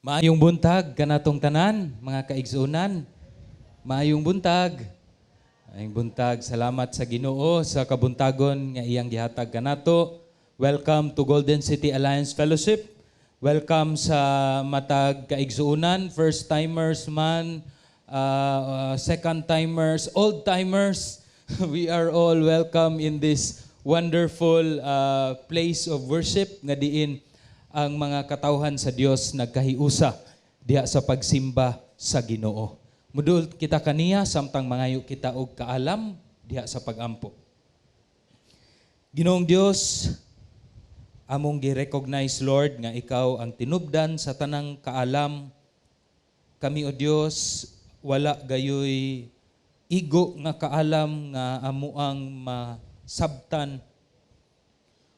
Maayong buntag kanatong tanan, mga kaigsuonan. Maayong buntag. Maayong buntag. Salamat sa Ginoo sa kabuntagon nga iyang gihatag kanato. Welcome to Golden City Alliance Fellowship. Welcome sa matag kaigsuonan, first timers man, second timers, old timers. We are all welcome in this wonderful place of worship nga diin ang mga katawhan sa Dios nagkahiusa diha sa pagsimba sa Ginoo. Mudul kita kaniya samtang mangayo kita og kaalam diha sa pagampo. Ginoong Dios, among gi-recognize, Lord, nga ikaw ang tinubdan sa tanang kaalam. Kami, o Dios, wala gayoy igo nga kaalam nga amuang masabtan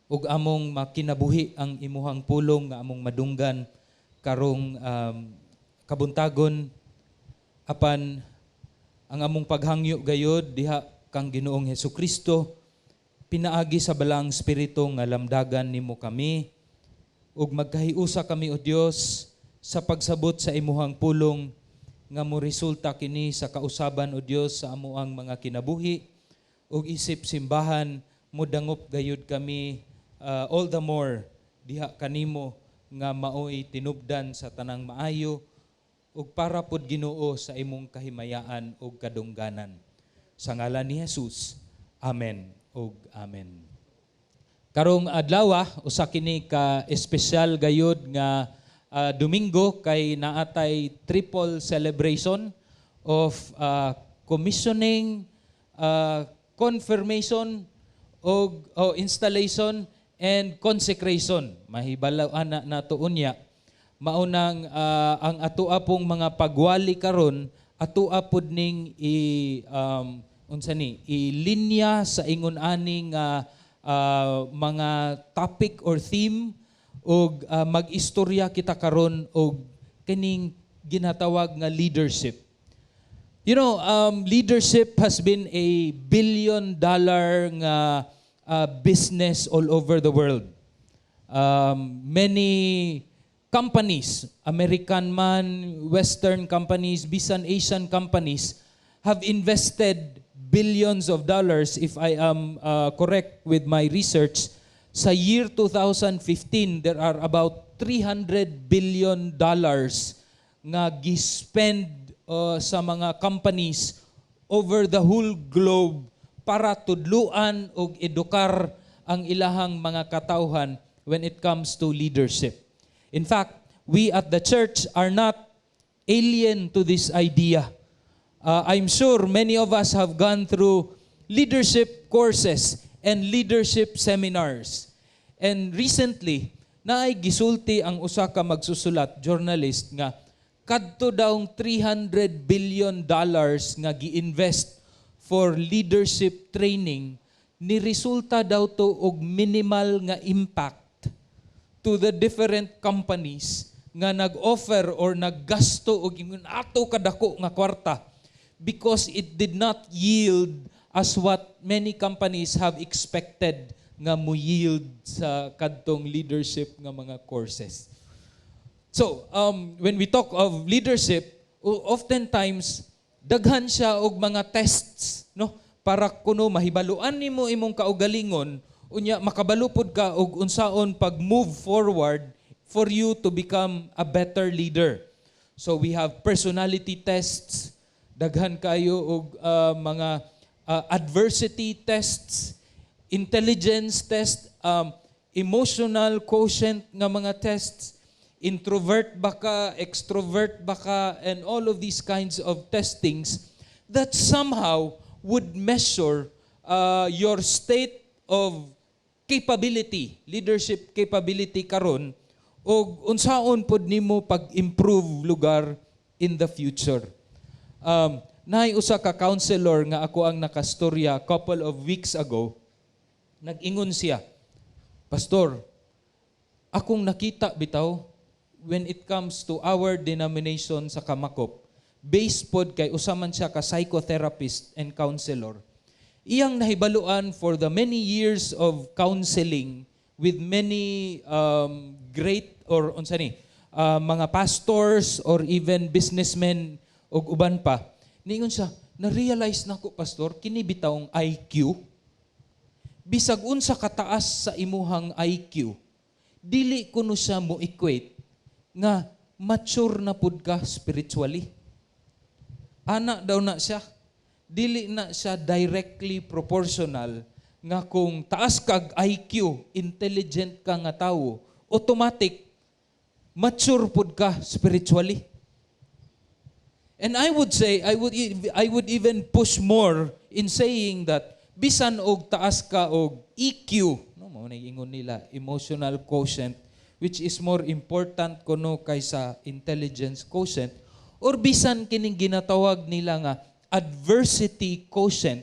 ug among makinabuhi ang imuhang pulong nga among madunggan karong kabuntagon, apan ang among paghangyo gayod diha kang Ginoong Hesukristo, pinaagi sa Balaang Espiritu, nga lamdagan nimo kami ug magkahiusa kami, o Dios, sa pagsabot sa imuhang pulong nga mo resulta kini sa kausaban, o Dios, sa amuang mga kinabuhi ug isip simbahan, mudangop gayud kami all the more diha kanimo nga maoy tinubdan sa tanang maayo ug para pod, Ginoo, sa imong kahimayaan ug kadungganan. Sa ngalan ni Jesus. Amen ug amen. Karong adlaw, usa kini ka espesyal gayud nga Domingo kay naatay triple celebration of commissioning, confirmation og oh, installation and consecration. Mahibalaw ana nato unya. Maunang ang atoa pong mga pagwali karon, atoa pud ning i unsa ni i-linya sa ingon ani nga mga topic or theme ug mag-istorya kita karon og kining ginatawag nga leadership. Leadership has been a billion dollar nga business all over the world. Many companies, American man, Western companies, bisan Asian companies, have invested billions of dollars, if I am correct with my research. Sa year 2015, there are about $300 billion nga gi-spend sa mga companies over the whole globe para tudluan og edukar ang ilahang mga katawhan when it comes to leadership. In fact, we at the church are not alien to this idea. I'm sure many of us have gone through leadership courses and leadership seminars. And recently, naay gisulti ang usa ka magsusulat, journalist, nga kadto daw $300 billion nga gi-invest for leadership training, ni resulta daw to og minimal nga impact to the different companies nga nag-offer or naggasto og ingon ato kadako nga kwarta because it did not yield as what many companies have expected nga mo yield sa kadtong leadership nga mga courses. So, when we talk of leadership, oftentimes daghan siya og mga tests, no? Para kuno mahibaluan nimo imong kaugalingon, unya makabalo pod ka og unsaon pag move forward for you to become a better leader. So we have personality tests, daghan kayo og mga adversity tests, intelligence test, emotional quotient nga mga tests, introvert ba ka, extrovert ba ka, and all of these kinds of testings that somehow would measure your state of capability, leadership capability karon og unsaon pod nimo pag-improve lugar in the future. Naay usa ka counselor nga ako ang nakastorya couple of weeks ago. Nag-ingon siya, "Pastor, akong nakita bitaw when it comes to our denomination sa Kamakop," based pod kay usa man siya ka psychotherapist and counselor. Iyang nahibaluan for the many years of counseling with many great or unsa ni mga pastors or even businessmen ug uban pa. Niingon siya, "Na-realize nako, Pastor, kini bitawng IQ, bisag unsa kataas sa imuhang IQ, dili kuno siya mo equate nga mature na pud ka spiritually." Ana daw na siya. Dili na siya directly proportional nga kung taas kag IQ, intelligent ka nga tawo, automatic mature pud ka spiritually. And I would say, I would even push more in saying that bisan og taas ka og EQ, no, mao na ingon nila, emotional quotient, which is more important kuno kaysa intelligence quotient, or bisan kining ginatawag nila nga adversity quotient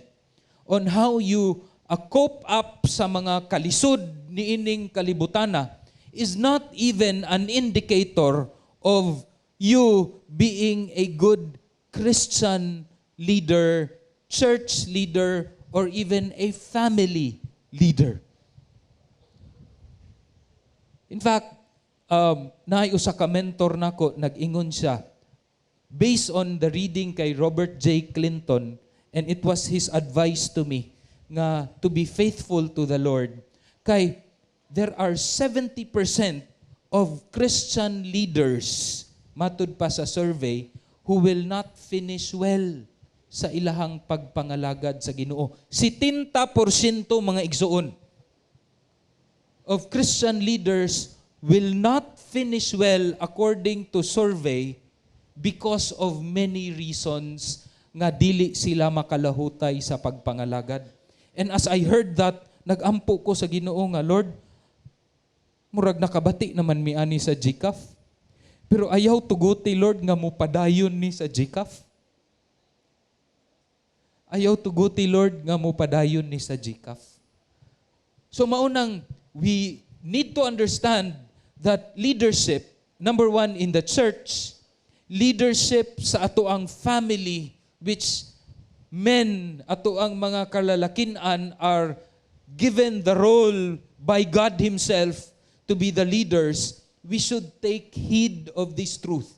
on how you cope up sa mga kalisod niining kalibutana, is not even an indicator of you being a good Christian leader, church leader, or even a family leader. In fact, naay usa ka mentor nako, nag-ingon siya, based on the reading kay Robert J. Clinton, and it was his advice to me nga to be faithful to the Lord. Kay there are 70% of Christian leaders, matud pa sa survey, who will not finish well sa ilahang pagpangalagad sa Ginoo. 70%, mga igsuon, of Christian leaders will not finish well according to survey because of many reasons nga dili sila makalahutay sa pagpangalagad. And as I heard that, nagampo ko sa Ginoo nga, "Lord, murag nakabati naman mi ani sa GCAF. Pero ayaw tuguti, Lord, nga mupadayon ni sa GCAF. Ayaw tuguti, Lord, nga mupadayon ni sa GCAF." So maunang we need to understand that leadership, number one, in the church, leadership sa ato ang family, which men, ato ang mga kalalakinan, are given the role by God Himself to be the leaders, we should take heed of this truth.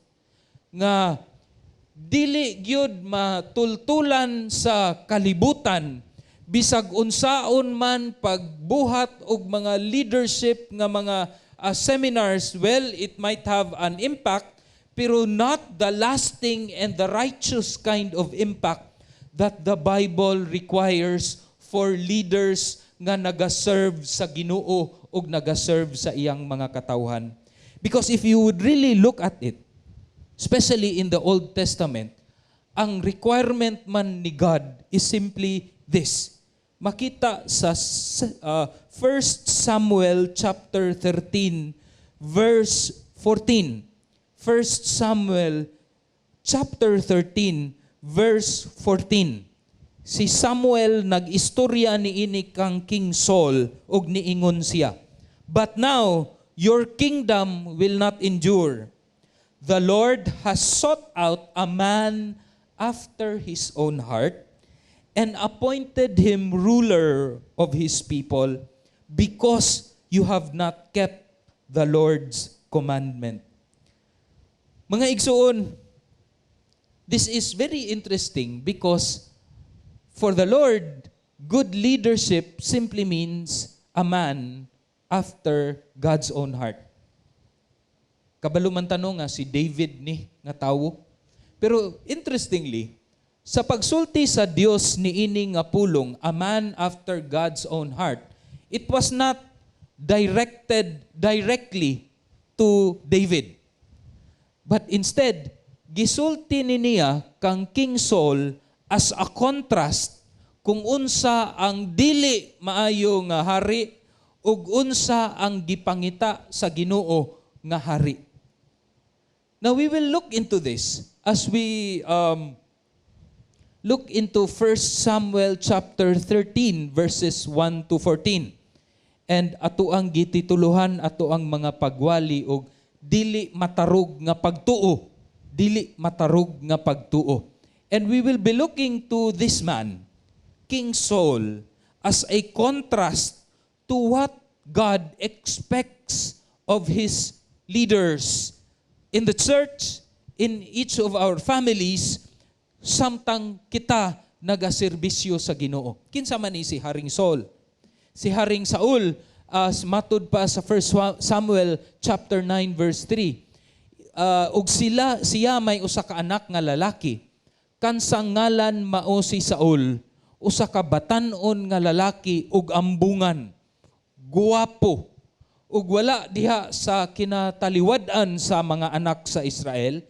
Nga dili gyud matultulan sa kalibutan bisag unsaon man pagbuhat og mga leadership nga mga seminars. Well, it might have an impact, pero not the lasting and the righteous kind of impact that the Bible requires for leaders nga naga-serve sa Ginoo ug naga-serve sa iyang mga katawhan. Because if you would really look at it, especially in the Old Testament, ang requirement man ni God is simply this. Makita sa 1 Samuel chapter 13 verse 14. 1 Samuel chapter 13 verse 14. Si Samuel nag-istorya niini kang King Saul ug niingon siya, "But now your kingdom will not endure. The Lord has sought out a man after his own heart and appointed him ruler of his people because you have not kept the Lord's commandment." Mga igsuon, this is very interesting because for the Lord, good leadership simply means a man after God's own heart. Kabalo man ta nga si David ni nga tawo. Pero interestingly, sa pagsulti sa Dios niini nga pulong, "a man after God's own heart," it was not directed directly to David. But instead, gisulti ni niya kang King Saul as a contrast kung unsa ang dili maayo nga hari ug unsa ang gipangita sa Ginoo nga hari. Now we will look into this as we look into 1 Samuel chapter 13 verses 1 to 14. And ato ang gitituluhan ato ang mga pagwali og dili matarog nga pagtuo. Dili matarog nga pagtuo. And we will be looking to this man, King Saul, as a contrast to what God expects of his leaders, In the church, in each of our families, samtang kita nagaserbisyo sa Ginoo. Kinsa man ni si Haring Saul? Si Haring Saul, as matud pa sa 1 Samuel chapter 9 verse 3. Ug sila siya may usa ka anak nga lalaki. Kansang ngalan mao si Saul, usa ka batan-on nga lalaki ug ambungan, guwapo, ug wala diha sa kinataliwad-an sa mga anak sa Israel,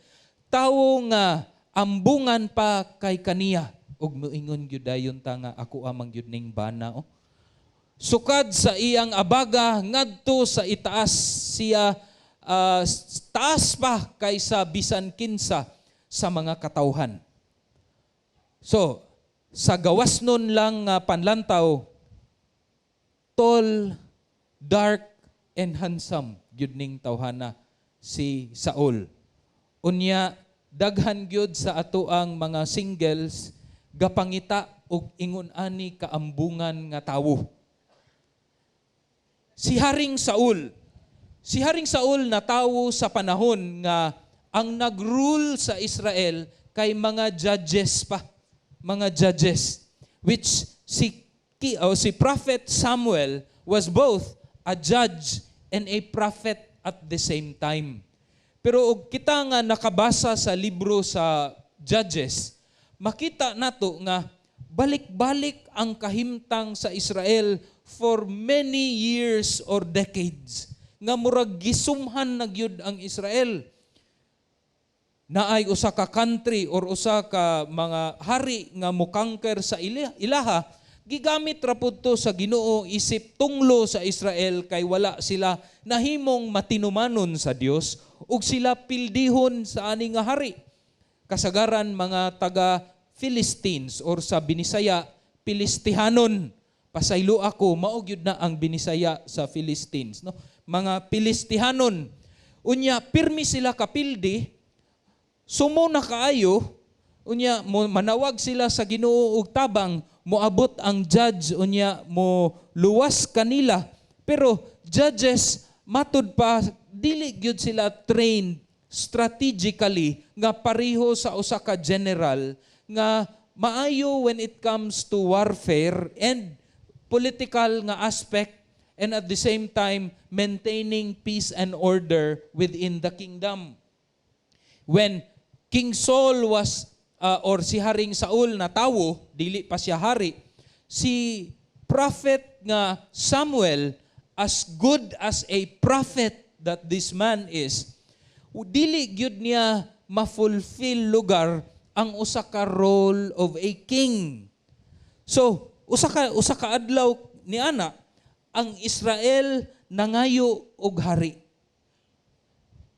tawo nga ambungan pa kay kaniya. Ug moingon gyud dayon ta nga ako amang gyud ning bana, oh. Sukad sa iyang abaga ngadto sa itaas siya, taas pa kaysa bisan kinsa sa mga katawhan. So, sa gawas nun lang nga panlantaw, tall, dark, and handsome gyud ning tawhana si Saul. Unya, daghan gyud sa ato ang mga singles gapangita og ingon ani kaambungan nga tawo. Si Haring Saul. Si Haring Saul natawo sa panahon nga ang nag-rule sa Israel kay mga judges pa. Mga judges, which si Prophet Samuel was both a judge and a prophet at the same time. Pero og kita nga nakabasa sa libro sa Judges, makita nato nga balik-balik ang kahimtang sa Israel for many years or decades nga murag gisumhan na gyud ang Israel. Naay usa ka country or usa ka mga hari nga mo-conquer sa ilaha, gigamit ra pud to sa Ginoo isip tunglo sa Israel kay wala sila nahimong matinumanon sa Dios ug sila pildihon sa ani nga hari. Kasagaran mga taga Philistines or sa Binisaya, Pilistihanon. Pasaylo ako, mao gyud na ang Binisaya sa Philistines, no? Mga Pilistihanon. Unya pirmi sila kapildi, sumo na kaayo, unya mo manawag sila sa Ginoo og tabang, moabot ang judge, unya mo luwas kanila. Pero judges, matud pa, dili gyud sila trained strategically nga pareho sa usa ka general nga maayo when it comes to warfare and political nga aspect and at the same time maintaining peace and order within the kingdom. When King Saul was or si Haring Saul natawo, dili pa siya hari, si prophet nga Samuel, as good as a prophet that this man is, dili gyud niya ma-fulfill lugar ang usa ka role of a king. So, usa ka adlaw ni ana, ang Israel nangayo og hari.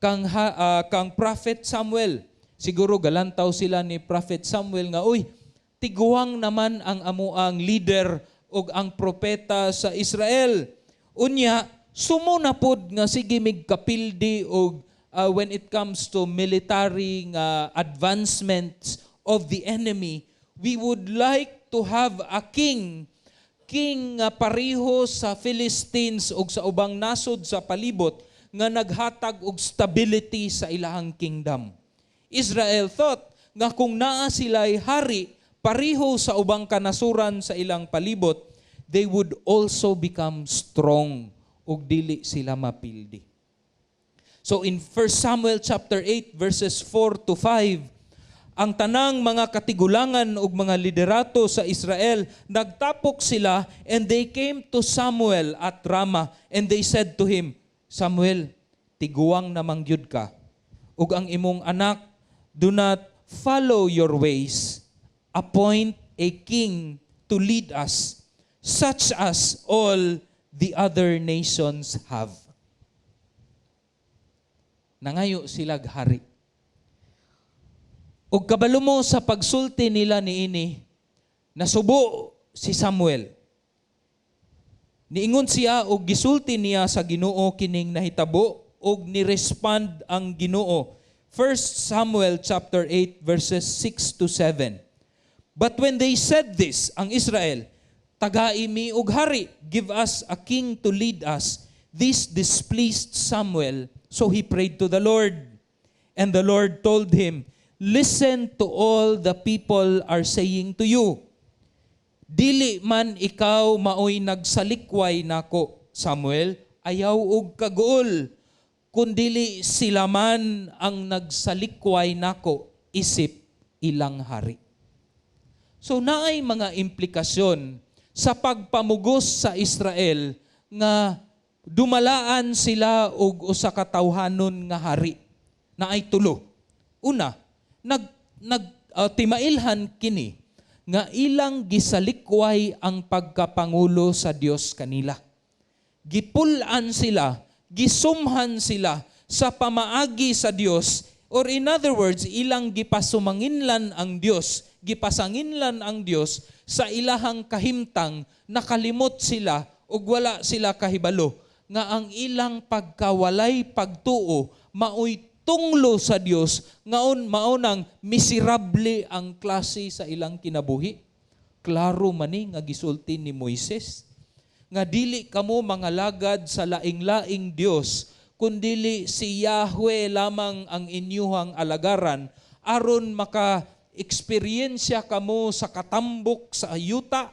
Kang Prophet Samuel, siguro galantaw sila ni Prophet Samuel nga, "Uy, tiguang naman ang amuang leader og ang propeta sa Israel." Unya, sumo na pod nga sige mig kapildi og when it comes to military nga advancements of the enemy, we would like to have a king, king nga pareho sa Philistines ug sa ubang nasod sa palibot nga naghatag og stability sa ilahang kingdom. Israel thought nga kung naa sila'y hari pareho sa ubang kanasuran sa ilang palibot, they would also become strong ug dili sila mapildi. So in 1 Samuel chapter 8 verses 4 to 5, ang tanang mga katigulangan ug mga liderato sa Israel nagtapok sila and they came to Samuel at Rama and they said to him, "Samuel, tiguang namang gyud ka ug ang imong anak do not follow your ways. Appoint a king to lead us, such as all the other nations have." Nangayo silag hari. Ug kabalo mo sa pagsulti nila niini, nasubo si Samuel. Niingon siya og gisulti niya sa Ginoo kining nahitabo ug ni-respond ang Ginoo. 1 Samuel chapter 8 verses 6 to 7. But when they said this, ang Israel, "Tagai mi og hari, give us a king to lead us." This displeased Samuel, so he prayed to the Lord. And the Lord told him, "Listen to all the people are saying to you. Dili man ikaw maoy nagsalikway nako, Samuel, ayaw og kaguol, kundili sila man ang nagsalikway nako isip ilang hari." So naay mga implikasyon sa pagpamugos sa Israel nga dumalaan sila og usa ka tawhanon nga hari. Naay tulo. Una, nag nag timailhan kini nga ilang gisalikway ang pagkapangulo sa Dios kanila. Gipul-an sila, gisumhan sila sa pamaagi sa Dios, or in other words, ilang gipasumanginlan ang Dios, gipasanginlan ang Dios sa ilahang kahimtang. Nakalimot sila ug wala sila kahibalo nga ang ilang pagkawalay pagtuo maoy tunglo sa Dios ngaon maunang miserable ang klase sa ilang kinabuhi. Klaro man ni nga gisulti ni Moises nga dili kamo mga lagad sa laing-laing Dios, kundili si Yahweh lamang ang inyuhang alagaran aron maka eksperyensya kamo sa katambok sa yuta,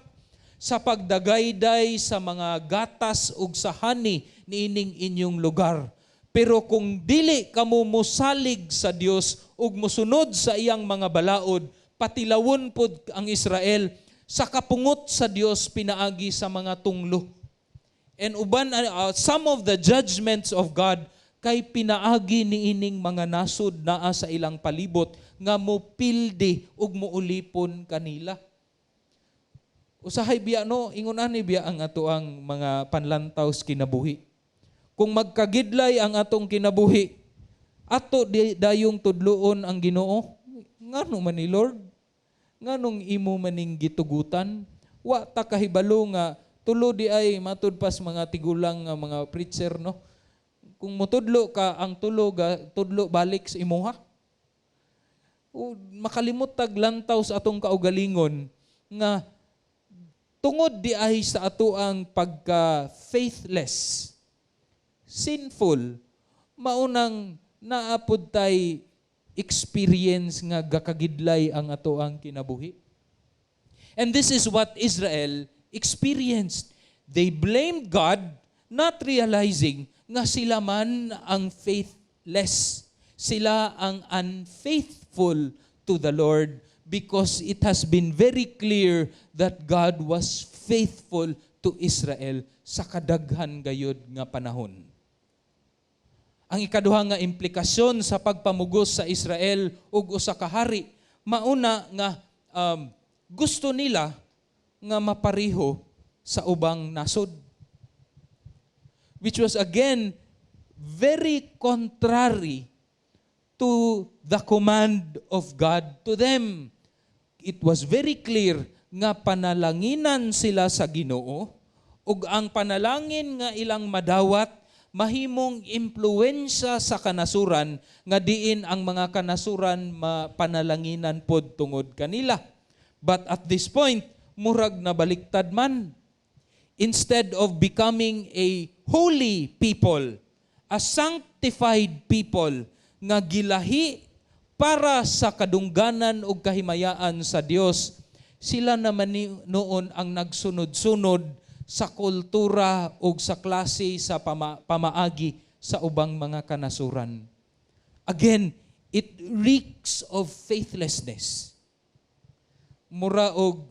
sa pagdagayday sa mga gatas ug sa honey niining inyong lugar. Pero kung dili kamo mosalig sa Dios ug mosunod sa iyang mga balaod, patilawon pod ang Israel sa kapungot sa Dios pinaagi sa mga tunglo. And uban some of the judgments of God kay pinaagi niining mga nasod naa sa ilang palibot nga mopildi ug moulipon kanila. Usahay biya no, ingon ani biya ang atoang mga panlantaw sa kinabuhi. Kung magkagidlay ang atong kinabuhi, ato di dayong tudluon ang Ginoo. Ngano man ni, Lord? Nganong imo maning gitugutan? Wa ta kahibalo nga tulo di ay matud pas mga tigulang nga mga preacher, no. Kung motudlo ka, ang tulo ga tudlo balik sa imuha. O, makalimot tag lantaw sa atong kaugalingon nga tungod di ay sa ato ang pagka faithless, sinful, maunang naapod tay experience nga gakagidlay ang ato ang kinabuhi. And this is what Israel experienced. They blamed God, not realizing nga sila man ang faithless. Sila ang unfaithful to the Lord because it has been very clear that God was faithful to Israel sa kadaghan gayud nga panahon. Ang ikaduha nga implikasyon sa pagpamugos sa Israel ug usa ka hari, mauna nga gusto nila nga mapariho sa ubang nasod. Which was again very contrary to the command of God to them. It was very clear nga panalanginan sila sa Ginoo ug ang panalangin nga ilang madawat mahimong impluwensya sa kanasuran nga diin ang mga kanasuran mapanalanginan pod tungod kanila. But at this point, murag na baliktad man. Instead of becoming a holy people, a sanctified people nga gilahi para sa kadungganan ug kahimayaan sa Dios, sila naman noon ang nagsunod-sunod sa kultura ug sa klase sa pamaagi sa ubang mga kanasuran. Again, it reeks of faithlessness. Mura og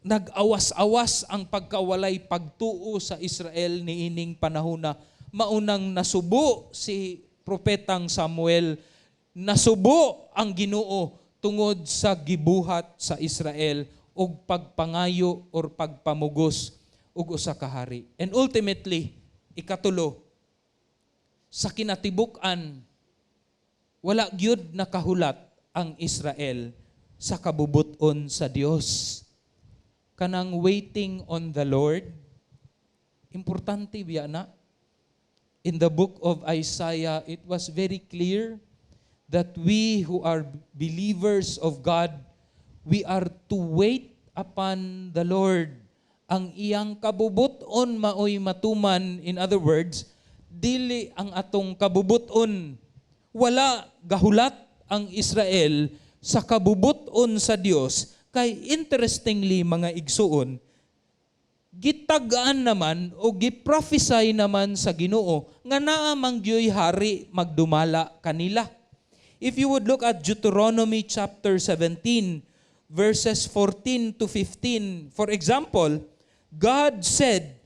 nag-awas-awas ang pagkawalay pagtuo sa Israel niining panahona. Maunang nasubo si propetang Samuel, nasubo ang Ginoo tungod sa gibuhat sa Israel og pagpangayo or pagpamugos og usa ka hari. And ultimately, ikatulo, sa kinatibuk-an, wala gyud nakahulat ang Israel sa kabubuton sa Dios. Kanang waiting on the Lord, importante biya na. In the book of Isaiah, it was very clear that we who are believers of God, we are to wait upon the Lord. Ang iyang kabubuton maoy matuman. In other words, dili ang atong kabubuton. Wala gahulat ang Israel sa kabubuton sa Dios kay, interestingly, mga igsuon, gitagaan naman o giprophesy naman sa Ginoo nga naa man gyoy hari magdumala kanila. If you would look at Deuteronomy chapter 17 verses 14 to 15, for example, God said,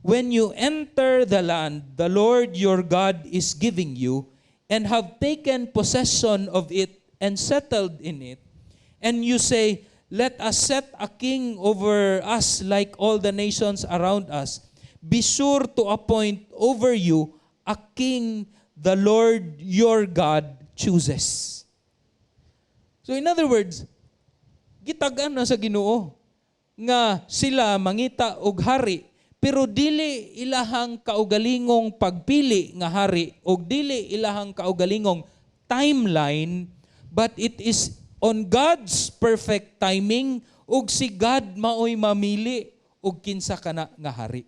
"When you enter the land the Lord your God is giving you and have taken possession of it and settled in it, and you say, 'Let us set a king over us like all the nations around us,' be sure to appoint over you a king the Lord your God chooses." So in other words, gitagaan na sa Ginoo nga sila mangita og hari, pero dili ilahang kaugalingong pagpili nga hari og dili ilahang kaugalingong timeline, but it is on God's perfect timing ug si God maoy mamili og kinsa kana nga hari.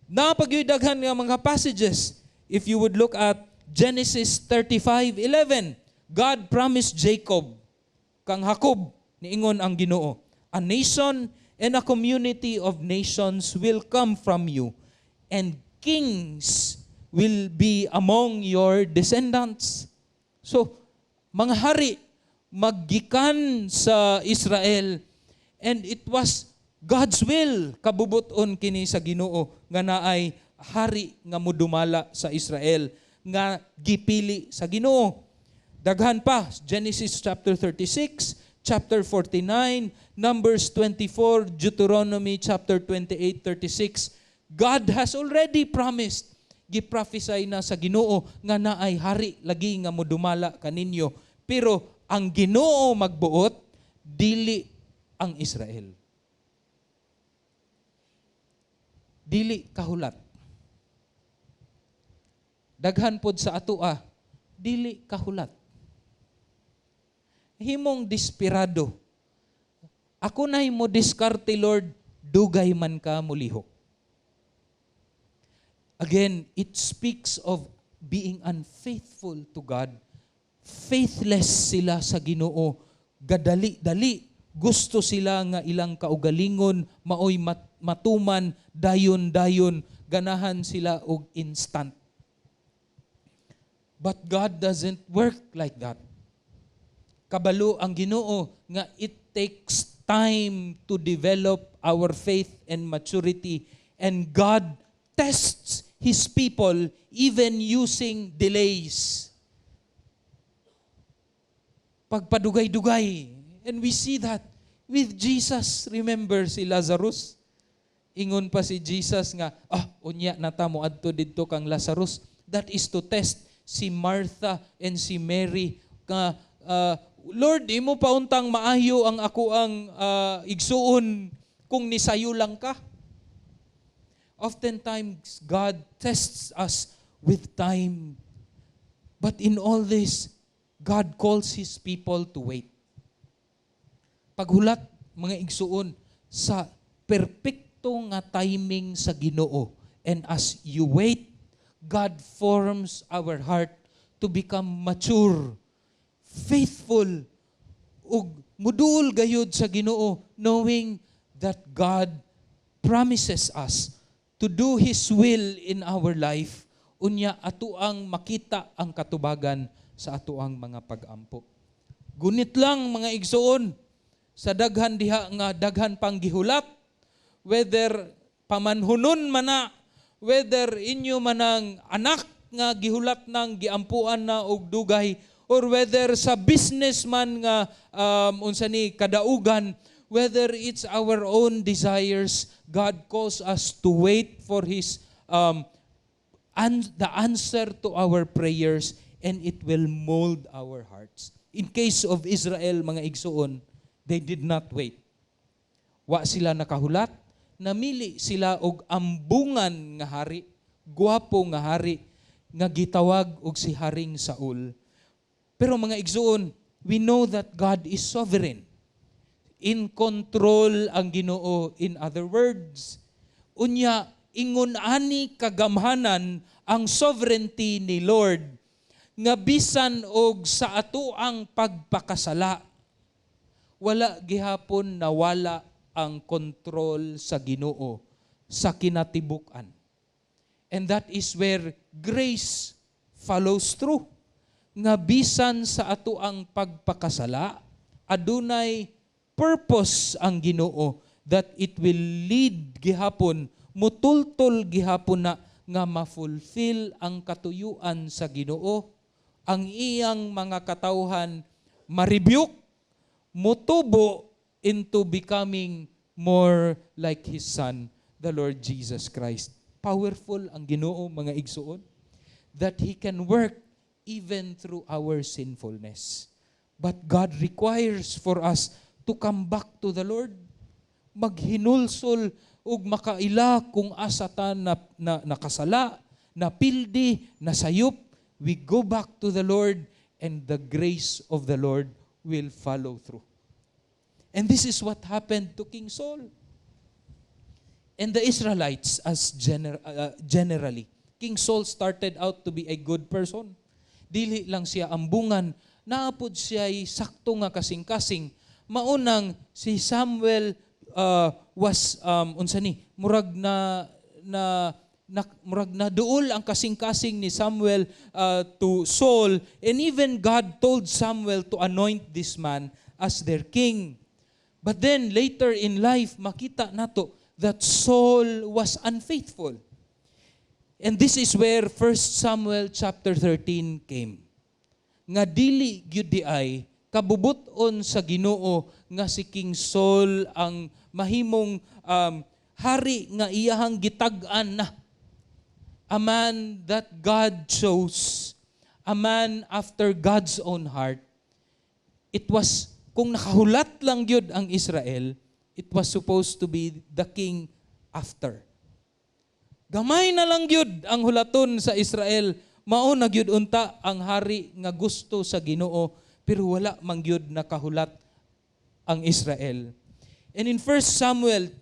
Naa pa gyoy daghan nga mga passages. If you would look at Genesis 35:11, God promised Jacob, kang Jacob, niingon ang Ginoo, "A nation and a community of nations will come from you, and kings will be among your descendants." So, mga hari maggikan sa Israel, and it was God's will, kabubuton kini sa Ginoo nga naay hari nga mudumala sa Israel nga gipili sa Ginoo. Daghan pa, Genesis chapter 36, chapter 49, Numbers 24, Deuteronomy chapter 28, 36. God has already promised, giprophesy na sa Ginoo nga naay hari lagi nga modumala kaninyo. Pero ang Ginoo magbuot, dili ang Israel. Dili kahulat. Daghan pod sa atoa, dili kahulat. Himong desperado. "Ako na mo diskarte, Lord, dugay man ka mulihok." Again, it speaks of being unfaithful to God. Faithless sila sa Ginoo. Gadali-dali. Gusto sila nga ilang kaugalingon maoy matuman dayon-dayon. Ganahan sila og instant. But God doesn't work like that. Kabalo ang Ginoo nga it takes time to develop our faith and maturity, and God tests His people even using delays. Pagpadugay-dugay. And we see that with Jesus. Remember si Lazarus? Ingon pa si Jesus nga, "Ah, unya na ta mo adto didto kang Lazarus." That is to test si Martha and si Mary nga, "Lord, imo pa untang maayo ang ako ang igsuon kung nisayo lang ka." Oftentimes, God tests us with time. But in all this, God calls His people to wait. Paghulat, mga igsuon, sa perpekto nga timing sa Ginoo. And as you wait, God forms our heart to become mature, faithful, ug muduol gayud sa Ginoo, knowing that God promises us to do His will in our life, unya atoang makita ang katubagan sa atoang mga pag-ampo. Gunit lang, mga igsuon, sa daghan diha nga daghan pang gihulat, whether pamanhunon man na, whether inyo manang anak nga gihulat nang giampuan na og dugay, or whether sa businessman nga unsa ni kadaugan, whether it's our own desires, God calls us to wait for His and the answer to our prayers, and it will mold our hearts. In case of Israel, mga igsuon, they did not wait. Wa sila nakahulat, namili sila og ambungan nga hari, guwapo nga hari nga gitawag og si Haring Saul. Pero mga igsuon, we know that God is sovereign. In control ang Ginoo, in other words. Unya, ingon ani kagamhanan ang sovereignty ni Lord. Nga bisan og sa atoang pagpakasala, wala gihapon nawala ang kontrol sa Ginoo sa kinatibuk-an. And that is where grace follows through. Nga bisan sa atoang pagpakasala, adunay purpose ang Ginoo that it will lead gihapon, mutultol gihapon na nga ma-fulfill ang katuyuan sa Ginoo, ang iyang mga katawhan ma-rebuke, mutubo into becoming more like His Son, the Lord Jesus Christ. Powerful ang Ginoo, mga igsuon, that He can work even through our sinfulness. But God requires for us to come back to the Lord. Maghinulsol ug makaila kung asa ta na nakasala, napildi, nasayop, we go back to the Lord and the grace of the Lord will follow through. And this is what happened to King Saul and the Israelites as generally. King Saul started out to be a good person. Dili lang siya ambungan, naa pod siya sakto nga kasing-kasing. Maunang si Samuel was unsa ni murag na duol ang kasing-kasing ni Samuel to Saul, and even God told Samuel to anoint this man as their king. But then later in life, makita nato that Saul was unfaithful. And this is where 1 Samuel chapter 13 came. Nga dili gyud diay kabubut-on sa Ginoo nga si King Saul ang mahimong hari nga iyahang gitag-an na. A man that God chose, a man after God's own heart. It was, kung nakahulat lang gyud ang Israel, it was supposed to be the king after. Gamay na lang gyud ang hulaton sa Israel, mao na gyud unta ang hari nga gusto sa Ginoo, pero wala man gyud nakahulat ang Israel. And in 1 Samuel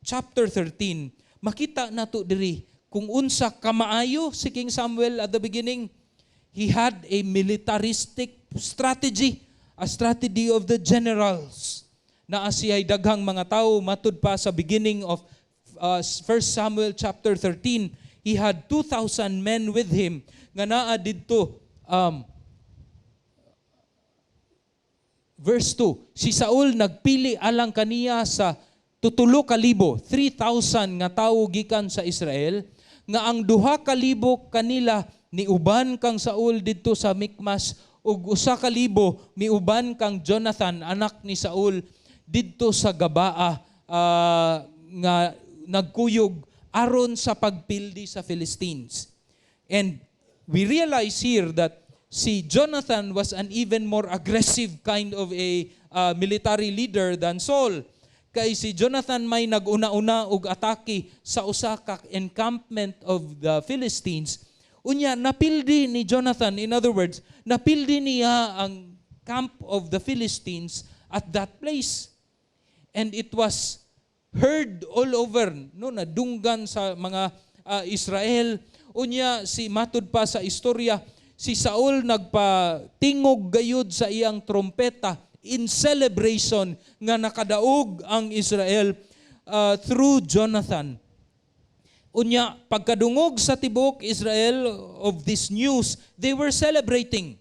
chapter 13, makita nato diri kung unsa kamaayo si King Samuel at the beginning. He had a militaristic strategy, a strategy of the generals. Naa siya'y daghang mga tao, matud pa sa beginning of 1 Samuel chapter 13, he had 2,000 men with him nga naa didto. Verse 2, si Saul nagpili alang kaniya sa 3,000, 3,000 nga tawo gikan sa Israel, nga ang 2,000 kanila niuban kang Saul didto sa Mikmas ug 1,000 miuban kang Jonathan, anak ni Saul, didto sa Gabaa nga nagkuyog aron sa pagpildi sa Philistines. And we realize here that si Jonathan was an even more aggressive kind of a military leader than Saul. Kay si Jonathan may nag-una-una og atake sa usa ka encampment of the Philistines. Unya napildi ni Jonathan, in other words, napildi niya ang camp of the Philistines at that place. And it was heard all over, no, nadunggan sa mga Israel. Unya si matud pa sa istorya, si Saul nagpatingog gayud sa iyang trompeta in celebration nga nakadaog ang Israel through Jonathan. Unya, pagkadungog sa tibuok Israel of this news, they were celebrating.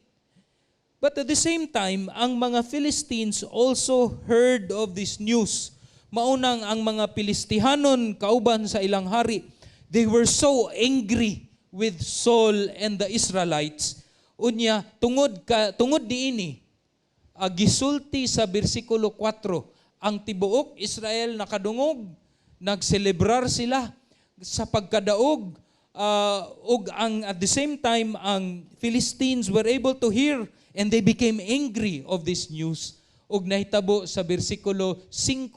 But at the same time, ang mga Philistines also heard of this news. Maunang ang mga Pilistihanon kauban sa ilang hari, they were so angry with Saul and the Israelites. Unya, tungod niini, gisulti sa bersikulo 4, ang tibuok Israel nakadungog, nagselebrar sila sa pagkadaog ug ang at the same time ang Philistines were able to hear and they became angry of this news. Ug nahitabo sa bersikulo 5,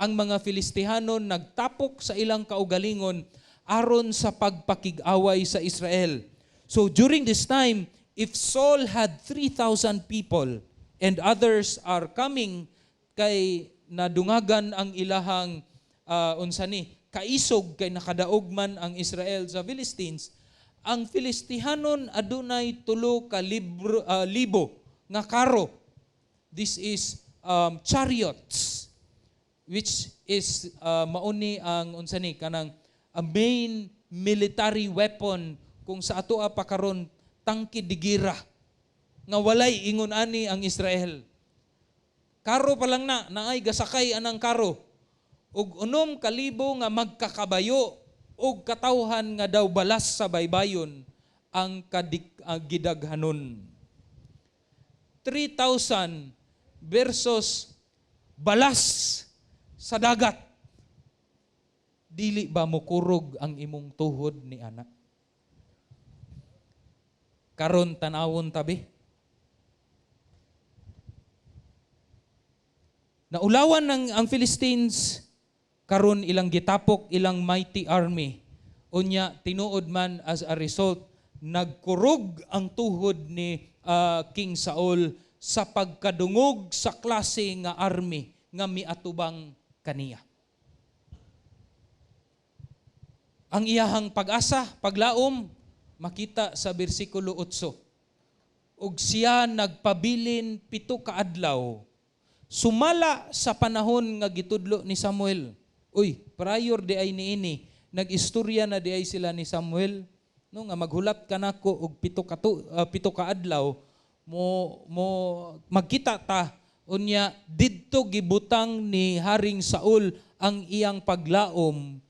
ang mga Filistihanon nagtapok sa ilang kaugalingon aron sa pagpakig-away sa Israel. So during this time, if Saul had 3,000 people and others are coming kay nadungagan ang ilahang unsa ni kaisog kay nakadaog man ang Israel sa Philistines, Ang Filistihanon adunay tulo ka libo nga karo. This is chariots, which is mauni ang unsa ni kanang a main military weapon kung sa atoa pa karon, tangke de gera nga walay ingon ani ang Israel. Karo pa lang na, naay gasakay anang karo. Ug 6,000 nga magkakabayo ug katawhan nga daw balas sa baybayon ang kadik, gidaghanon. 3,000 versus balas sa dagat. Dili ba mukurog ang imong tuhod ni ana? Karon tanawon tabi. Naulawan ng ang Philistines, karon ilang gitapok ilang mighty army. Unya tinuod man, as a result, nagkurog ang tuhod ni King Saul sa pagkadungog sa klase nga army nga miatubang kaniya. Ang iyahang pag-asa, paglaom, makita sa bersikulo 8. Ug siya nagpabilin 7 ka adlaw sumala sa panahon nga gitudlo ni Samuel. Uy, prior di ay niini, nag-istorya na di ay sila ni Samuel, no, nga maghulat ka nako og 7 ka adlaw mo magkita ta. Unya didto gibutang ni Haring Saul ang iyang paglaom,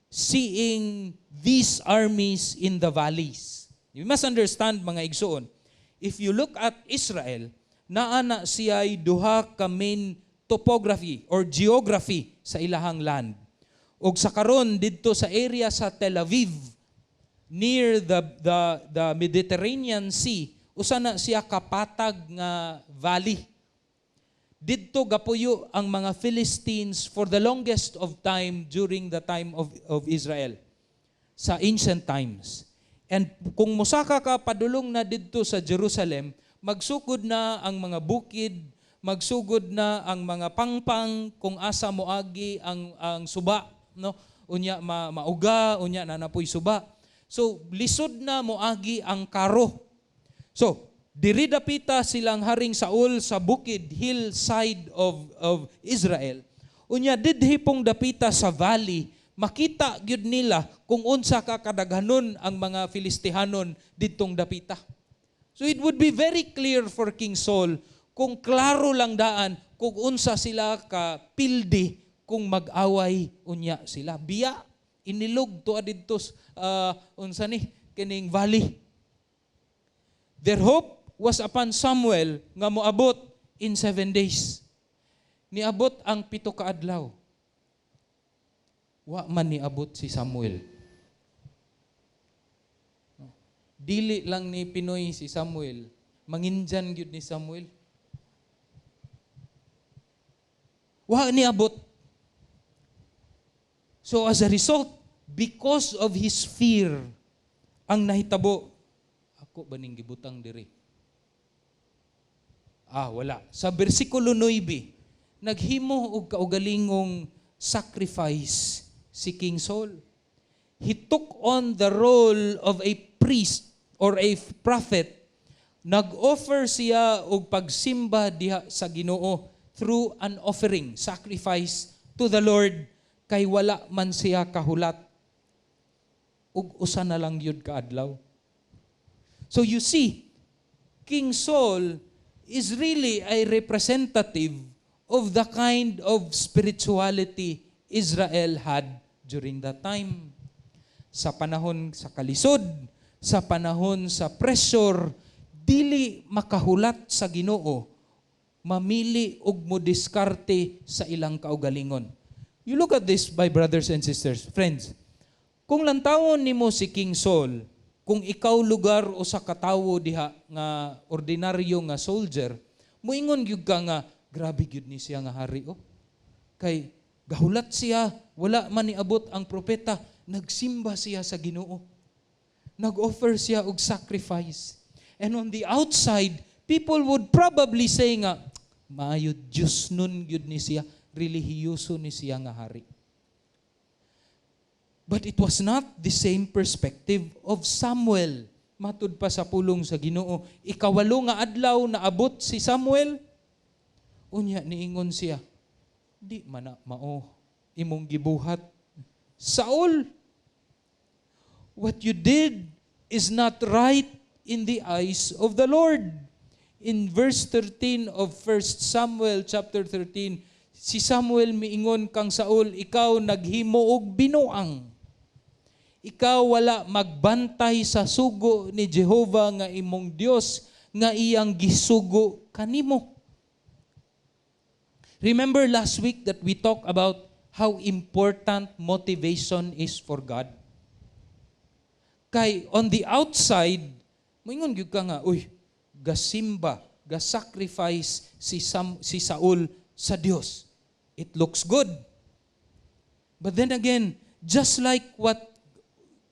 seeing these armies in the valleys. You must understand, mga igsoon, if you look at Israel, naa na siya'y duha ka main topography or geography sa ilahang land. Og sa karon didto sa area sa Tel Aviv near the Mediterranean Sea, usa na siya kapatag nga valley. Didto gapuyo ang mga Philistines for the longest of time during the time of Israel sa ancient times. And kung musaka ka padulong na didto sa Jerusalem, magsugod na ang mga bukid, magsugod na ang mga pangpang kung asa moagi ang suba, no? Unya mauga, unya na napoy suba. So lisod na moagi ang karo. So diri dapita silang Haring Saul sa bukid, hillside of Israel. Unya didhi pong dapita sa valley, makita gyud nila kung unsa ka kadaghanon ang mga Filistihanon didtong dapita. So it would be very clear for King Saul kung klaro lang daan kung unsa sila ka pildi kung mag-away unya sila. Biya inilog tuwa didto unsa ni kining valley. Their hope was upon Samuel nga moabot in 7 days. Niabot ang 7 ka adlaw. Wa man niabot si Samuel. Dili lang ni Pinoy si Samuel, manginjan gyud ni Samuel. Wa niabot. So as a result, because of his fear, ang nahitabo, ako ba ning gibutang diri? Ah, wala. Sa bersikulo 9, naghimo og kaugalingong sacrifice si King Saul. He took on the role of a priest or a prophet. Nag-offer siya og pagsimba diha sa Ginoo through an offering, sacrifice to the Lord, kay wala man siya kahulat ug usa na lang gyud kaadlaw. So you see, King Saul is really a representative of the kind of spirituality Israel had during that time. Sa panahon sa kalisod, sa panahon sa pressure, dili makahulat sa Ginoo, mamili og mo diskarte sa ilang kaugalingon. You look at this, my brothers and sisters, friends. Kung lantawon nimo si King Saul, kung ikaw lugar o sa katawo diha nga ordinaryo nga soldier, muingon gyud ka nga grabe gyud ni siya nga hari, oh. Kay gahulat siya, wala man niabot ang propeta, nagsimba siya sa Ginoo. Nag-offer siya og sacrifice. And on the outside, people would probably say nga, maayo Diyos nun gyud ni siya, relihiyoso ni siya nga hari. But it was not the same perspective of Samuel. Matud pa sa pulong sa Ginoo, ikawalo nga adlaw naabot si Samuel. Unya niingon siya, "Di man na mao imong gibuhat. Saul, what you did is not right in the eyes of the Lord." In verse 13 of 1 Samuel chapter 13, si Samuel miingon kang Saul, "Ikaw naghimo og binuang. Ikaw wala magbantay sa sugo ni Jehova nga imong Dios nga iyang gisugo kanimo." Remember last week that we talked about how important motivation is for God? Kay on the outside, moingon gyud ka nga, "Uy, gasimba, ga-sacrifice si Saul sa Dios. It looks good." But then again, just like what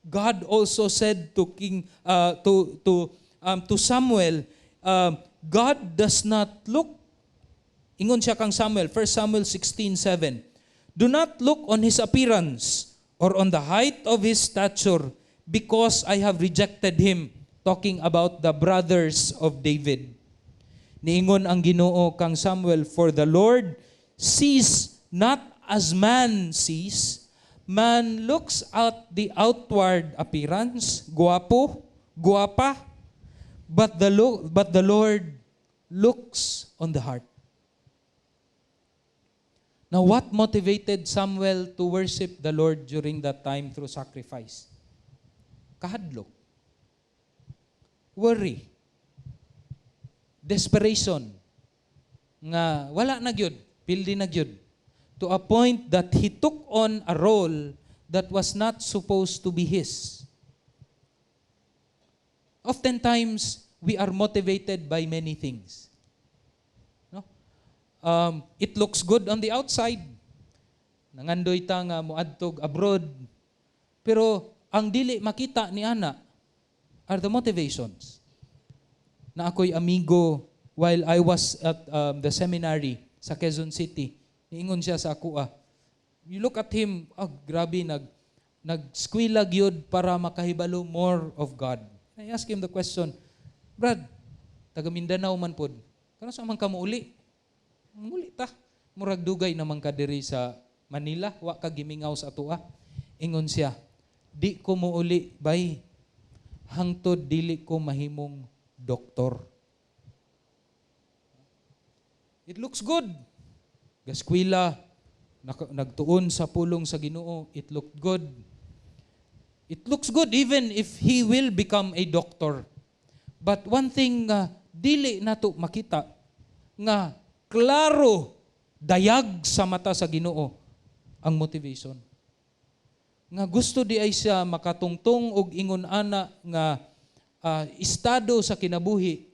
God also said to King to Samuel, God does not look, ingon siya kang Samuel, 1 Samuel 16:7, "Do not look on his appearance or on the height of his stature, because I have rejected him," talking about the brothers of David. Niingon ang Ginoo kang Samuel, "For the Lord sees not as man sees. Man looks at the outward appearance, guwapo, guwapa, but the Lord looks on the heart." Now, what motivated Samuel to worship the Lord during that time through sacrifice? Kahadlok. Worry. Desperation. Nga wala na gyud, pildi na gyud. To a point that he took on a role that was not supposed to be his. Oftentimes, we are motivated by many things. No? It looks good on the outside. Nangandoy ta nga moadtog abroad. Pero ang dili makita ni ana are the motivations. Naa ko'y amigo while I was at the seminary sa Quezon City. Niingon siya sa ako ah. You look at him, oh, grabe, nag-skwela gyud para makahibalo more of God. I ask him the question, "Brad, taga Mindanao man pod. Kanus-a man ka mouli? Muli ta. Murag dugay naman ka diri sa Manila, wa ka gimingaw sa atoa." Ingon siya, "Di ko mouli, bay, hangtod dili ko mahimong doktor." It looks good. Gaskwela, nagtuon sa pulong sa Ginoo, it looked good. It looks good even if he will become a doctor. But one thing nga dili nato makita nga klaro dayag sa mata sa Ginoo ang motivation. Nga gusto diay siya makatungtong og ingon ana nga estado sa kinabuhi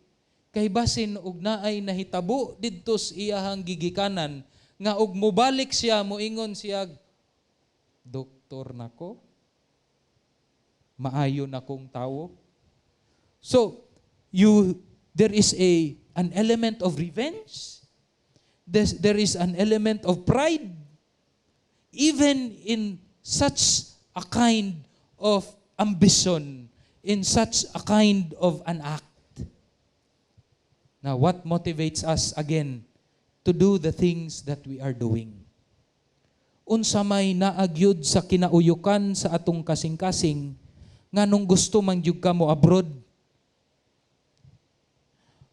kay basin og naay nahitabo didto sa iyahang gigikanan nga og mobalik siya, moingon siya, "Doktor nako, maayo na kong tawo." So you there is a an element of revenge. There is an element of pride even in such a kind of ambition, in such a kind of an act. Now, what motivates us again to do the things that we are doing? Unsa may naa gyud sa kinauyukan sa atong kasing-kasing nganong gusto man gyud ka mo abroad?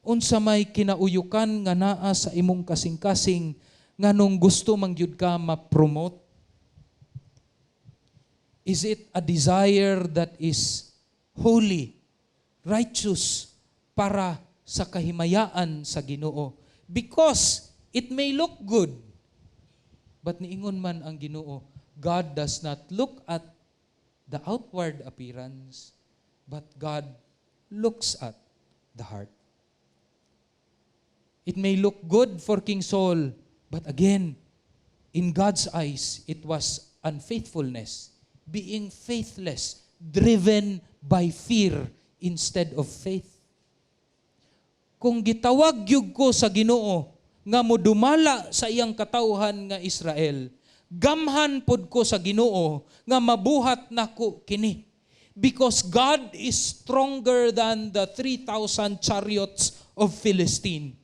Unsa may kinauyukan nga naa sa imong kasing-kasing nganong gusto man gyud ka ma-promote? Is it a desire that is holy, righteous, para sa kahimayaan sa Ginoo? Because it may look good, but niingon man ang Ginoo, God does not look at the outward appearance, but God looks at the heart. It may look good for King Saul, but again, in God's eyes, it was unfaithfulness, being faithless, driven by fear instead of faith. Kung gitawag gyud ko sa Ginoo nga modumala sa iyang katawhan nga Israel, Gamhan pod ko sa Ginoo nga mabuhat nako kini. Because God is stronger than the 3,000 chariots of Philistine.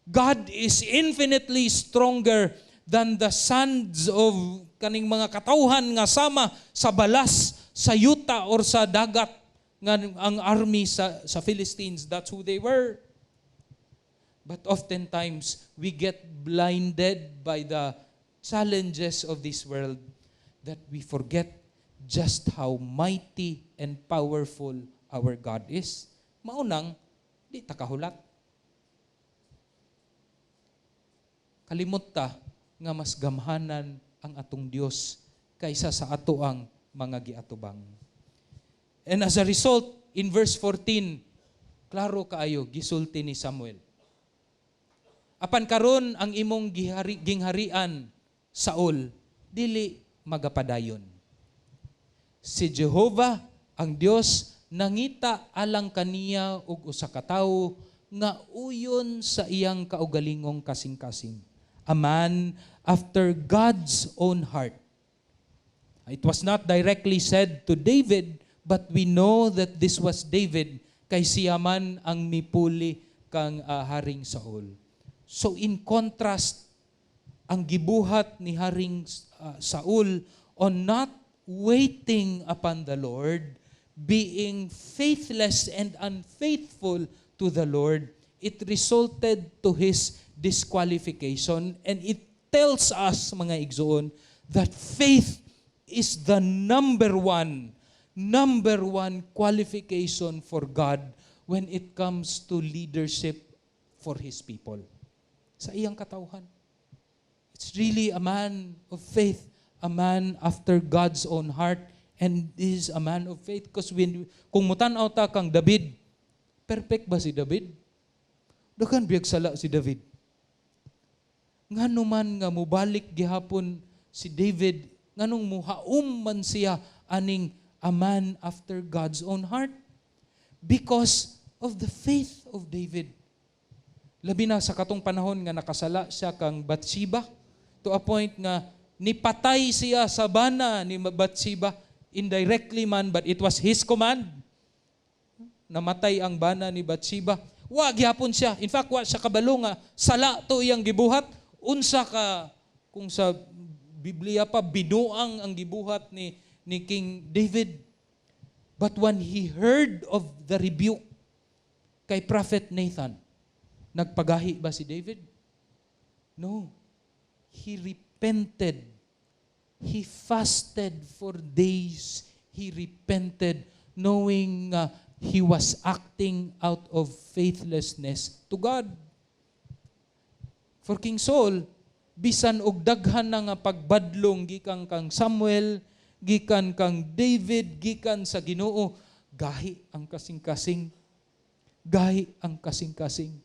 God is infinitely stronger than the sands of kaning mga katawhan nga sama sa balas sa yuta or sa dagat nga ang army sa Philistines, that's who they were. But oftentimes, we get blinded by the challenges of this world that we forget just how mighty and powerful our God is. Maunang, di ta kahulat. Kalimot ta nga mas gamhanan ang atong Dios kaysa sa ato ang mga giatubang. And as a result, in verse 14, klaro kaayo gisulti ni Samuel. Apan karon ang imong gihari, gingharian, Saul, dili magapadayon. Si Jehovah ang Dios nangita alang kaniya og usa ka tawo nga uyon sa iyang kaugalingong kasing-kasing. A man after God's own heart. It was not directly said to David, but we know that this was David kay siya man ang mipuli kang Haring Saul. So in contrast, ang gibuhat ni Haring Saul on not waiting upon the Lord, being faithless and unfaithful to the Lord, it resulted to his disqualification, and it tells us, mga igsoon, that faith is the number one qualification for God when it comes to leadership for His people. Sa iyang katawhan. It's really a man of faith, a man after God's own heart, and is a man of faith. Because kung mutan-aw ta kang David, perfect ba si David? Daghan biyag sala si David. Ngano man nga mubalik gihapon si David, nganong muhaom man siya aning a man after God's own heart? Because of the faith of David. Labi na sa katong panahon nga nakasala siya kang Bathsheba, to a point nga nipatay siya sa bana ni Bathsheba, indirectly man, but it was his command. Namatay ang bana ni Bathsheba. Wa gyapon siya. In fact, wa siya kabalo nga sala to iyang gibuhat. Unsa ka, kung sa Biblia pa, binuang ang gibuhat ni King David. But when he heard of the rebuke kay Prophet Nathan, nagpagahi ba si David? No. He repented. He fasted for days. He repented, knowing he was acting out of faithlessness to God. For King Saul, bisan og daghan na nga pagbadlong gikan kang Samuel, gikan kang David, gikan sa Ginoo, gahi ang kasing-kasing. Gahi ang kasing-kasing.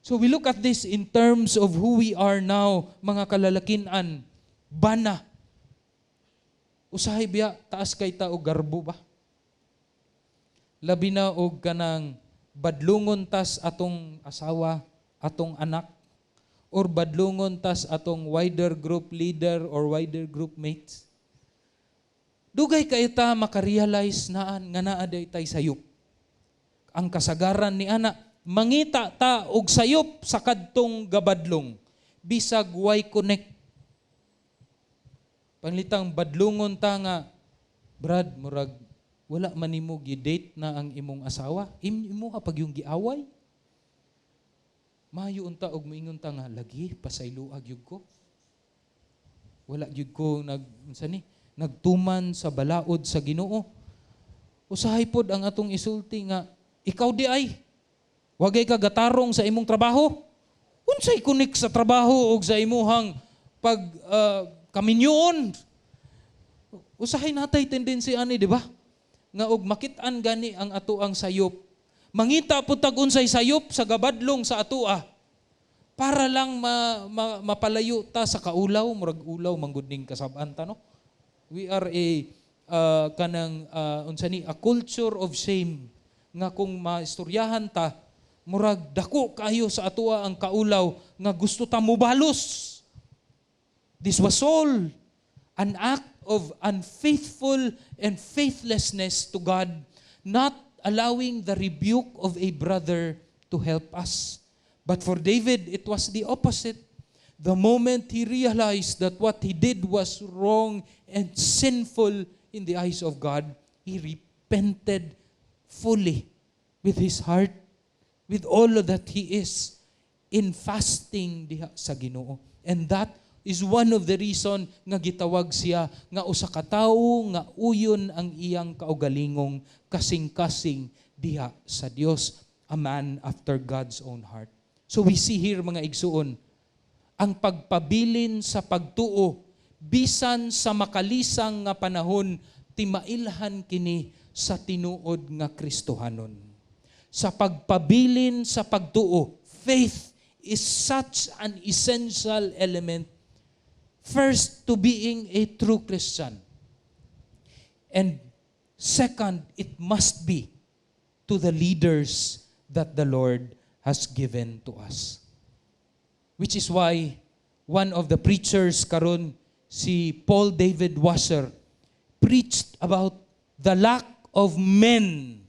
So we look at this in terms of who we are now, mga kalalakinan, bana. Usahay biya, taas kay ta og garbo ba? Labi na og kanang badlungon tas atong asawa, atong anak, or badlungon tas atong wider group leader or wider group mates. Dugay kay ta makarealize naan nga naa day tay sayop. Ang kasagaran ni ana, mangita ta og sayop sa kadtong gabadlong bisag way connect. Panglitang badlungon ta nga, "Brad, murag wala man nimo gi-date na ang imong asawa." Imo pag yung giaway. Maayo unta og moingon ta nga, "Lagi, pasayloa gyud ko. Wala gyud ko nag unsa ni nagtuman sa balaod sa Ginoo." Usahay pod ang atong isulti nga, "Ikaw di ay wagay ka gatarong sa imong trabaho." Unsay connect sa trabaho og sa imuhang pag kaminyoon? Usahay natay tendency ani, di ba? Nga og makit-an gani ang ato ang sayop. Mangita pud tag unsay sayop sa gabadlong sa atoa para lang mapalayo ta sa kaulaw, murag ulaw manggod ning kasab-an ta, no? We are a kanang unsa ni, a culture of shame nga kung maistoryahan ta, murag dako kayo sa atoa ang kaulaw nga gusto ta mobalos. This was all an act of unfaithful and faithlessness to God, not allowing the rebuke of a brother to help us. But for David, it was the opposite. The moment he realized that what he did was wrong and sinful in the eyes of God, he repented fully with his heart, with all that he is, in fasting diha sa Ginoo. And that is one of the reason nga gitawag siya nga usa ka tawo nga uyon ang iyang kaugalingong kasing-kasing diha sa Dios, a man after God's own heart. So we see here, mga igsuon, ang pagpabilin sa pagtuo bisan sa makalisang nga panahon, timailhan kini sa tinuod nga Kristohanon. Sa pagpabilin sa pagtuo, faith is such an essential element first to being a true Christian. And second, it must be to the leaders that the Lord has given to us. Which is why one of the preachers karon, si Paul David Washer, preached about the lack of men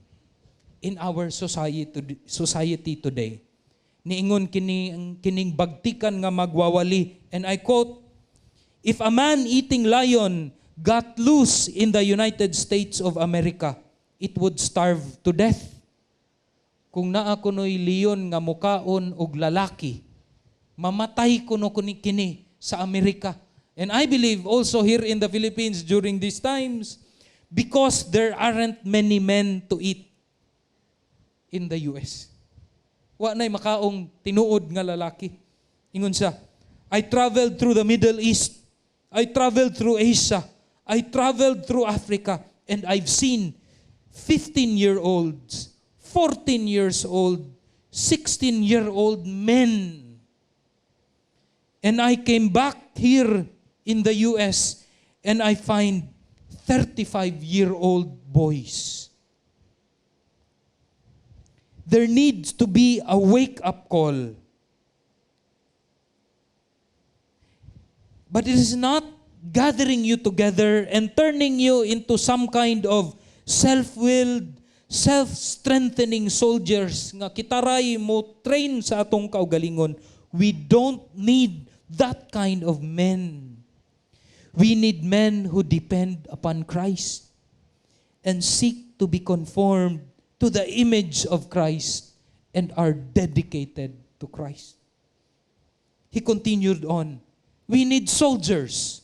in our society today. Niingon kini kining bagtikan nga magwawali, and I quote, "If a man-eating lion got loose in the United States of America, it would starve to death." Kung naa kuno'y leon nga mukaon og lalaki, mamatay kuno kuni kini sa Amerika. And I believe also here in the Philippines during these times, because there aren't many men to eat in the US. Wa na'y makaong tinuod nga lalaki. Ingon siya, "I traveled through the Middle East. I traveled through Asia. I traveled through Africa. And I've seen 15-year-olds, 14 years old, 16-year-old men. And I came back here in the US and I find 35-year-old boys. There needs to be a wake-up call. But it is not gathering you together and turning you into some kind of self-willed, self-strengthening soldiers nga kitaray mo train sa atong kaugalingon. We don't need that kind of men. We need men who depend upon Christ and seek to be conformed to the image of Christ and are dedicated to Christ." He continued on, "We need soldiers.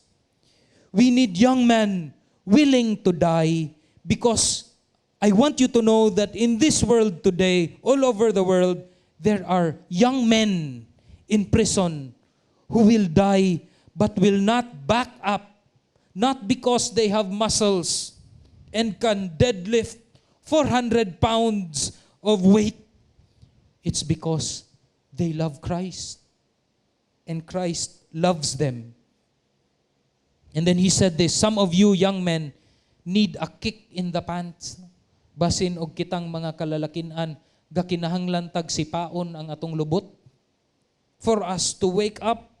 We need young men willing to die, because I want you to know that in this world today, all over the world, there are young men in prison who will die but will not back up, not because they have muscles and can deadlift 400 pounds of weight. It's because they love Christ and Christ loves them." And then he said this, "Some of you young men need a kick in the pants." Basin og kitang mga kalalakinan, gakinahanglan tag sipaon ang atong lubot for us to wake up.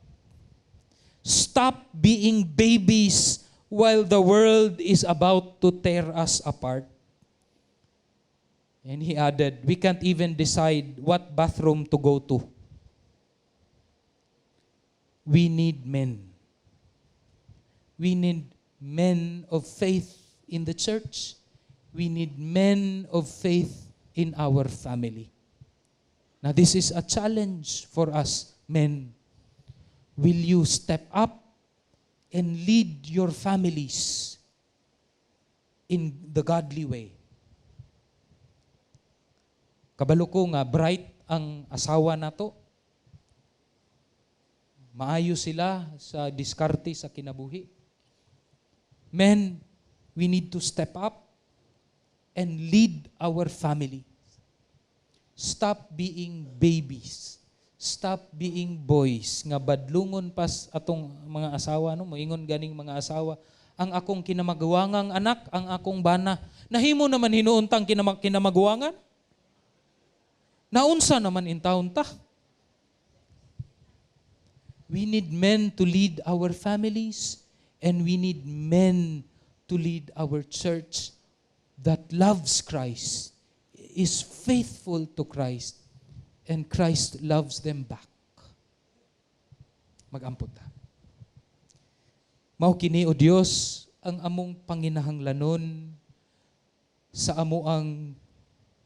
Stop being babies while the world is about to tear us apart. And he added, "We can't even decide what bathroom to go to. We need men. We need men of faith in the church. We need men of faith in our family." Now, this is a challenge for us men. Will you step up and lead your families in the godly way? Kabalo ko nga bright ang asawa nato. Maayo sila sa diskarte sa kinabuhi. Men, we need to step up and lead our family. Stop being babies. Stop being boys nga badlungon pas atong mga asawa, no? Moingon ganing mga asawa, "Ang akong kinamaguwangang anak, ang akong bana." Nahimo naman hinuon tang kinamaguwangan? Naunsa naman intawon ta? We need men to lead our families, and we need men to lead our church that loves Christ, is faithful to Christ, and Christ loves them back. Mag-ampo ta. Mao kini, O Dios, ang among panginahanglanon sa amoang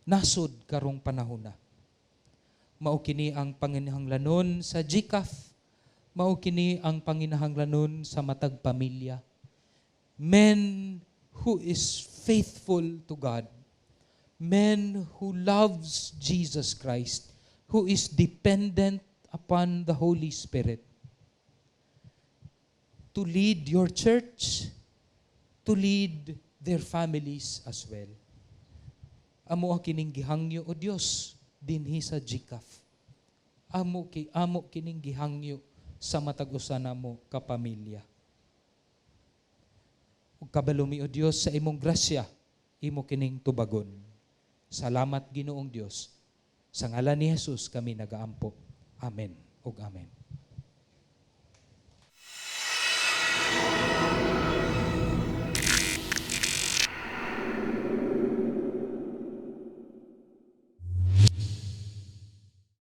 nasod karong panahona. Mao kini ang panginahanglanon sa GCAF. Mao kini ang panginahanglanon sa matag pamilya. Men who is faithful to God. Men who loves Jesus Christ, who is dependent upon the Holy Spirit to lead your church, to lead their families as well. Amo ang kining gihangyo, O Dios, dinhi sa GCAF. Amo kining gihangyo sa matag usa namo ka pamilya. Ug kabalo mi, O Dios, sa imong grasya, imo kining tubagon. Salamat, Ginoong Dios. Sa ngalan ni Jesus kami nagaampo. Amen ug amen.